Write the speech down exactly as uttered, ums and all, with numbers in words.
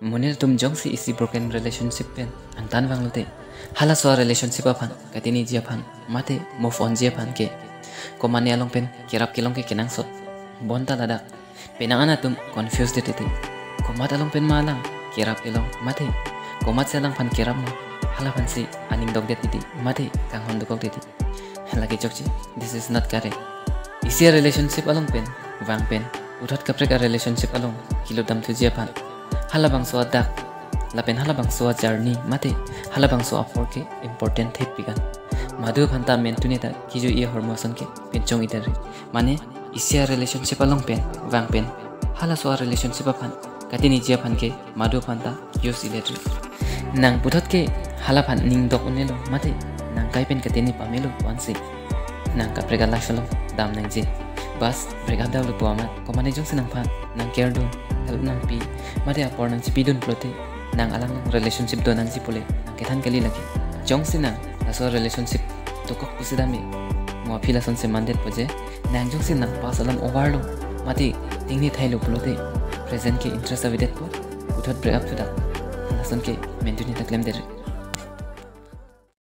Monit atum jongsi isi broken relationship pen angtan vanglote, halaso a-relationship aphan katiniji aphan mate move onji aphan ke komatne along pen kerap kelong ke kenangsot. Bonta ladak penang an atum confused det titi. Komat along pen ma alang kerap kelong mate komatsi alangphan kerap ma, halaphansi aning dokdet titi mate kanghon dokok titi. Lake chokche, this is not correct. Isi a-relationship along pen vang pen puthot kaprek a-relationship along kilut damthuji aphan halabangso adak lapen halabangso a-journey mate halabangso apor ke important thepik an. Madu aphanta mentune ta kiju-i ahormu ason ke pinchong-i det ri. Mane isi a-relationship along pen vang pen halaso a-relationship aphan katiniji aphan ke madu aphanta use-i det ri. Nang puthot ke halaphan ning dok unelo mate nang kai pen katini pamelo pu ansi nang kaprek a-life along dam nangji. Bas, break up damlo pu amat komatne jongsi nangphan nang care dun, help nangpi mate apor nangchipidun pulote nang alang relationship do nangji pule nang kethan kali lake. Jongsi nang laso relationship dokok pusi dam-i, mo aphi lasonsi mandetpo je, nang jongsi nang past alam overlo mate tingni thailo pulote present ke interest avedetpo, puthot break up thudak. Lason ke mentune ta klemdet ri.